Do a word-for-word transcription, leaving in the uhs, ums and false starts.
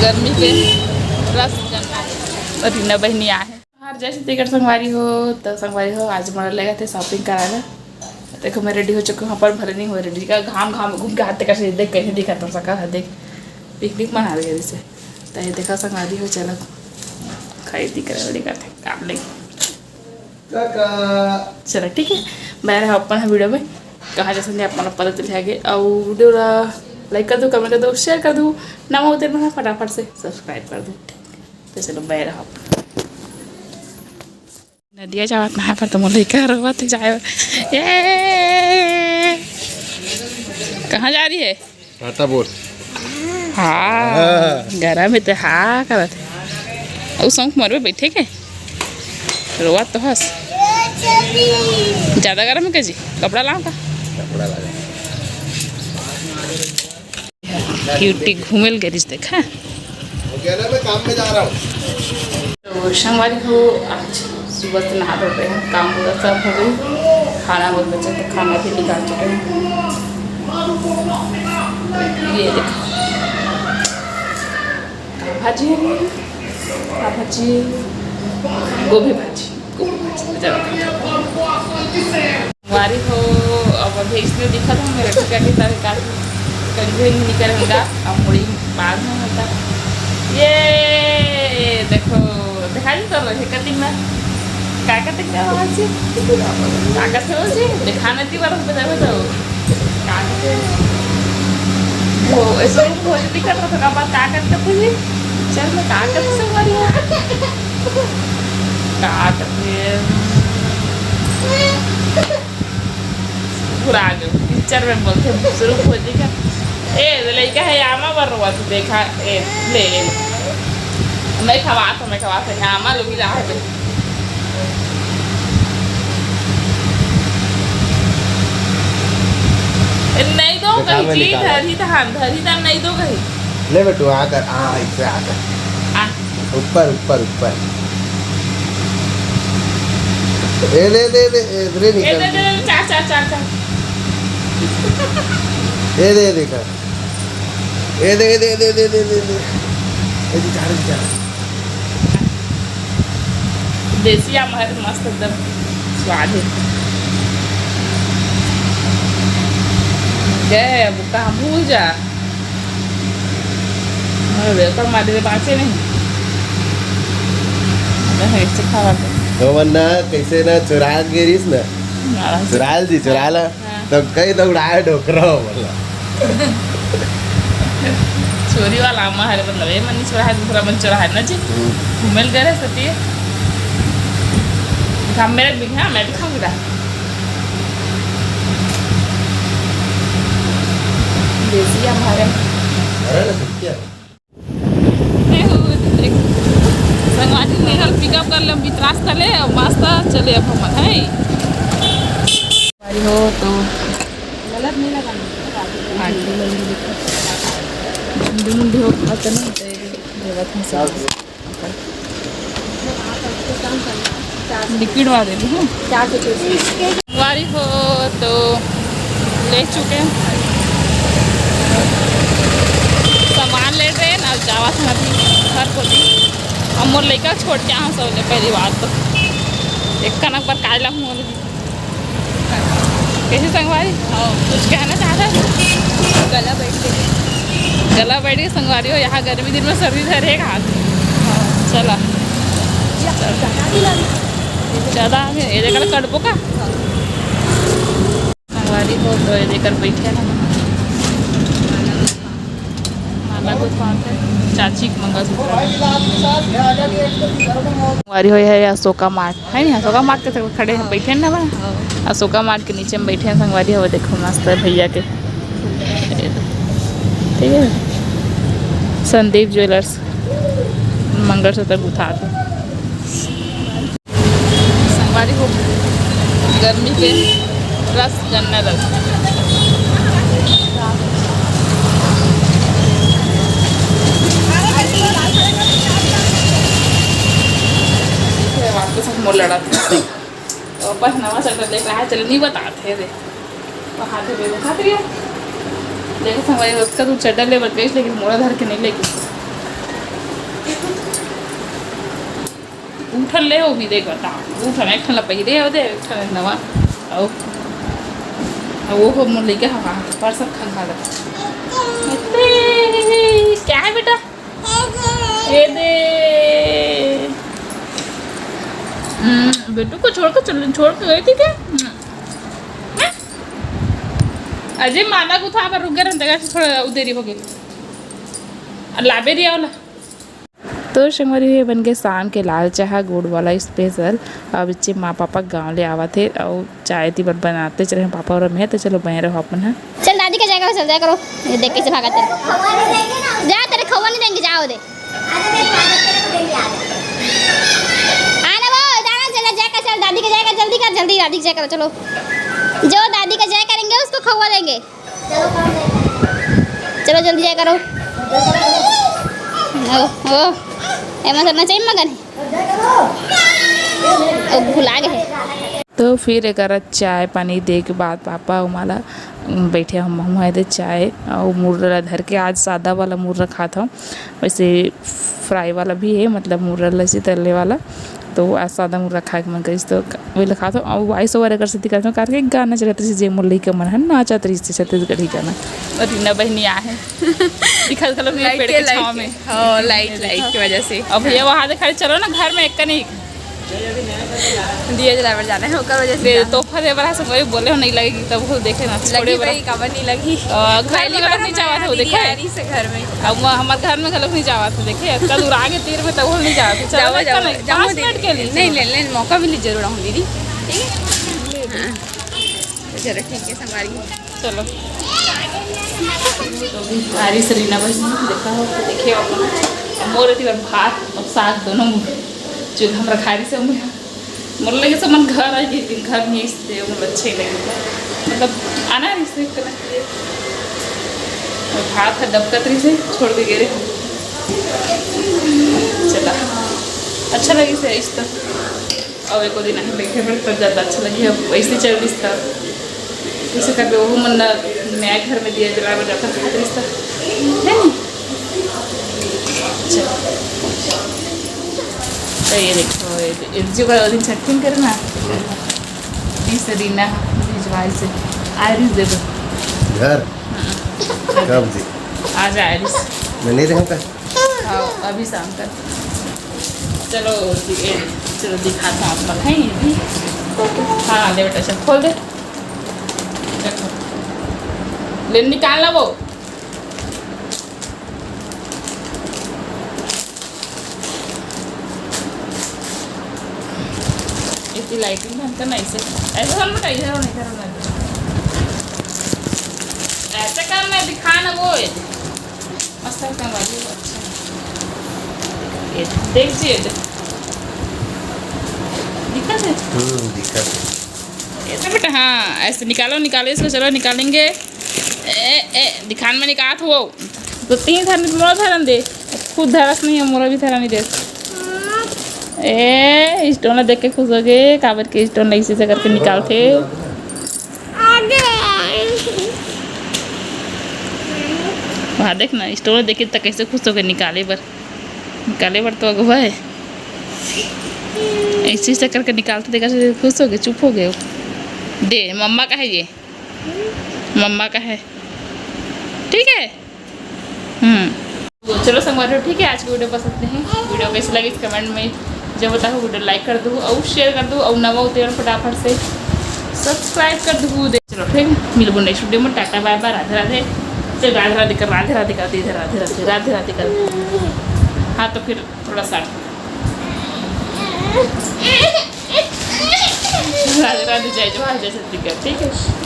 गर्मी के रस गन्ना। रीना बहिनी आहे। हर जैसे तेकर संगवारी हो, तो संगवारी हो, आज मोला लेगथे shopping कराना। देखो, मैं ready हो चुकी हूँ, पर भले नहीं हो ready का, घाम घाम घूम के हाथ तेकर से देख, कहीं दिखा तो सका है, देख, picnic मना रही है जैसे। तो ये देखो संगवारी हो, चलो, खरीदी करे वाली का थे, काम नहीं। चलो, ठीक है, मैं रहा अपन video में, कहाँ जैसे नहीं अपन पता चल जाएगा। और video ला like कर दो, comment कर दो, share कर दो, नवा होते ना फटाफट से subscribe कर दो, ठीक है? तो चलो, मैं रहा। नदिया जावत ना पर तो मोला लेकर रोवत जाए। ए, कहाँ जा रही है? टाटा बोल। हाँ, हाँ। गरम है तो हाँ करत है। अउ शौक मरबे बैठे के। रोवत तो हस। ज्यादा गरम है का जी? कपड़ा लाओ का? कपड़ा ला ले। क्यूटी घूमेल गरिस देखा। हो गया ना, मैं काम में जा रहा हूँ। तो संगवारी हो, आज सुबह से नहा धो के हम काम पूरा सब हो गई। खाना बहुत बचा तो खाना भी निकाल चुके हैं। ये देखो, भाजी है, भाजी, गोभी भाजी, गोभी भाजी। संगवारी हो, अब अभी इसने दिखा था मेरे टीका के तरह का कंघी नहीं निकल होगा, अब मुड़ी बाद में होता। ये देखो, दिखाई नहीं कर रहे कटिंग में, का कटिंग का आवाज जी? का करते हो जी? दिखाना थी बार बता बताओ। का करते हो? वो ऐसे रूम खोज नहीं कर रहा था, का बात का करते थे जी? चल मैं का करते संगवारी हो? का करते हैं? भुला गए, पिक्चर में बोलते हैं, शुरू हो जी का। ए, लड़का है, आमा बर रोवा, तू देखा, ए, ले, ले, ले। मैं खवा तो, मैं खवा तो, आमा लोग ही रहा है। ए, नहीं दो देखा कहीं मैं जी, निकाला। धरी तो हाँ, धरी तो नहीं दो कहीं। ले बेटू, आकर, हाँ, इसे आकर। आ। ऊपर, ऊपर, ऊपर। ए, दे, दे, दे, ए, दे, ए, निकल दे, दे, गई। दे, चार, चार, चार, चार। ए, दे, देखा। ए, दे, दे, दे। ए, जी, झाड़, जी, झाड़। देसी आम हर मस्त एकदम स्वाद है। गए अब कहाँ भूल जा। अरे, वेलकम मारे रे बाचे नहीं। मैं ऐसे खा रहा था। तो वरना कैसे ना चुराल गिरिस ना। हाँ। चुराल जी, चुराल। हाँ। तो कहीं तो उड़ाए डोकरा हो बोला। चोरी वाला आमा हरे, मतलब, ये मन चुरा है, दूसरा मन चुरा है ना जी। हम्म। घूमेल गए सती। हम मेरे भी, हाँ, मैं भी खाऊंगी। देसी आम हरे। अरे ना, सत्य। संगवारी मेहर पिकअप कर ले, बितरास तले, मस्त चले अब हम, है। संगवारी हो तो गलत नहीं लगा। हाँ, मुंडी मुंडी हो, खत्म होता है, देवत में सब। लिक्विड वाले भी हैं। संगवारी हो तो ले चुके हैं, सामान ले रहे हैं ना, जावा था अभी घर को भी। अब मोर लइका छोड़ के आऊँ सबले पहली बात तो एक कनक बार कायला हूँ। कैसे संगवारी? हाँ। कुछ कहना चाहता है? गला बैठ के। गला बैठ के संगवारी हो, यहाँ गर्मी दिन में सर्दी धरे का हाथ। हाँ। चला। या, ज्यादा भी लगे। ज्यादा आगे, ये देखा कड़बो का? हाँ। संगवारी हो तो ये लेकर बैठे हैं। माला को साथ है, चाची के मंगलसूत्र। संगवारी हो, ये है अशोका मार्ट। है नहीं, अशोका मार्ट के तरफ खड़े हैं, बैठे हैं ना बा? हाँ। अशोका मार्ट के नीचे में बैठे हैं संगवारी हो, देखो मस्त है भैया के, ठीक है, संदीप ज्वेलर्स, मंगलसूत्र उठा दो। संगवारी हो, गर्मी के रस, गन्ना रस। वापस हम मोर लड़ा था। वापस नवा चड्डा लेके आया, चल नहीं बताते रे। तो हाथ में देखा तो ये। देखो संगवारी, उसका तू चड्डा ले बत गई, लेकिन मोरा धर के नहीं लेके। दू ठन ले हो भी देख बता, दू ठन, एक ठन ला पहिरे हो दे, एक ठन नवा। अउ, अउ वो हो मोर लइका ह, पर सब खंगा लगा। क्या है बेटा? ये दे। हम्म, बेटू को छोड़कर चल, छोड़ के गई थी क्या? हम्म। अजय माना को था, पर रुक गया ना, देखा थोड़ा देरी हो गई। लाबे दिया वाला। तो संगवारी हो, ये बन के शाम के लाल चाहा गुड़ वाला स्पेशल। अब इच्चे माँ पापा गाँव ले आवत हे, अउ चाय ती बर बनाते चले पापा और मैं, तो चलो बने रहो अपन ह। चल दादी के जाएगा, चल जाया करो, ये देख कैसे भागत है। जा, तेरे खवा नहीं देंगे, जाओ दे। आना वो, जाना, चला जाएगा, चल दादी के जाएगा, जल्दी कर, जल्दी दादी के जाएगा, चलो। जो दादी का जय करेंगे, उसको खवा देंगे। चलो जल्दी जाया करो। ओ, ओ, एमा सब नचई मगन हे। ओ, भुला गए हे। तो फिर एकरा चाय पानी दे के बाद पापा अउ माला, उम, बैठे हम, हम दे चाय अउ मुर्रा ला धर के, आज सादा वाला मुर्रा खात हूँ, वैसे फ्राई वाला भी है, मतलब मुर्रा लसी तले वाला। तो आज सादा मुर्रा खाए के मन करिस, तो वही ला खात हूँ। अउ वॉइस ओवर एकर सेती करत हूँ, काबर कि गाना चलत रहिस, जे मोर लइका मन ह नाचत रहिस छत्तीसगढ़ी गाना। और रीना बहिनी आहे। दिखत घलो नहीं लाइट पेड़ के, के छाँव लाइट में। के। हाँ, लाइट, लाइट की वजह से। अब भैया वहाँ से खड़े, चलो ना घर में, एक का नहीं। दिया जलाए बर जाना है, ओकर वजह से दे, जाना। तोहफा दे बर, सब वही बोले हो, नहीं लगेगी, तब वो देखे ना, लगी छोड़े बर। भाई, काबर नहीं लगी? अ, घर में पहली बार गलत नहीं हमारे जावा यहाँ था, वो दीदी देखे? आ रही से घर में। अब वो हमारे घर में गलत नहीं जावा था, देखे? इतना दूर आगे तीर में, तब वो नहीं जावा था। चलो, जाओ, इतना जाओ, नहीं, जाओ पाँच दीदी। मिनट के लिए। नहीं, ले, ले, मौका मिली जरूर आऊँ दीदी, ठीक है? हाँ। तो चलो, ठीक है, संभालिए। चलो। तो अभी आ रही से रीना बहिनी, देखा हो तो देखिए, अपन मोर एती बर भात और साग दोनों चूल्हा में रखा रही से। मोर लगे से मन घर आ गई, लेकिन घर में इससे मोर अच्छे ही लगे, मतलब आना रही से करना चाहिए। और भात है डबकत रही से, छोड़ के गए रहे। चला, अच्छा लगी से इस तरह। अउ एको दिन आही बैठे बर, तब ज्यादा अच्छा लगही। अब वैसे चल रही तब, जैसे कभी वो मन नया घर में दिया जला बर जाता खात रही तब, है नी? चल। तो ये देखो, ये, ये जो वो दिन छठिन करे ना, बीस रीना भिजवाई से, आइरिस दे दो। घर? हाँ। कब जी? आज आइरिस। मैं नहीं रहूँगा। हाँ, अभी शाम तक। चलो, ये, चलो दिखाता हूँ आपको, है ये भी। हाँ, ले बेटा, चल खोल दे। देखो। ले निकाल ना वो। इतनी लाइटिंग ढंग से नहीं से। ऐसे हम बेटा, इधर होना, इधर होना। ऐसे कर, मैं दिखा ना वो। मस्त है, संगवारी हो, अच्छा है। ये देख जी, ये देख। दिखा थे? हम्म, दिखा थे। ऐसे बेटा, हाँ, ऐसे निकालो, निकालो इसको, चलो निकालेंगे। ए, ए, दिखान में निकाल वो। तो तीन धरन, मोला धरन दे। खुद धरस नहीं है, मोला भी धरन नहीं दे। ए, स्टोन देख के खुश हो गए, काबर के स्टोन ऐसे ऐसे करके निकालथे। वहाँ देख ना, स्टोन देखे त कैसे खुश हो गए निकाले बर। निकाले बर तो अगुवा है। ऐसे ऐसे करके निकालथे, देखा से खुश हो गए, चुप हो गए। दे, मम्मा का है ये, मम्मा का है, ठीक है। हम्म। तो चलो संगवारी हो, ठीक है, आज की वीडियो बस इतने ही। वीडियो कैसे लगी, कमेंट में जब बताओ। वीडियो लाइक कर दो और शेयर कर दो और नवा होते हैं फटाफट से सब्सक्राइब कर दो। चलो, फिर मिलबो नेक्स्ट वीडियो में। टाटा बाय बाय, राधे राधे। चल, राधे राधे कर, राधे राधे कर, दीदी, राधे राधे, राधे राधे कर। हाँ, तो फिर थोड़ा सा राधे राधे, जय जोहार, जय छत्तीसगढ़, ठीक है।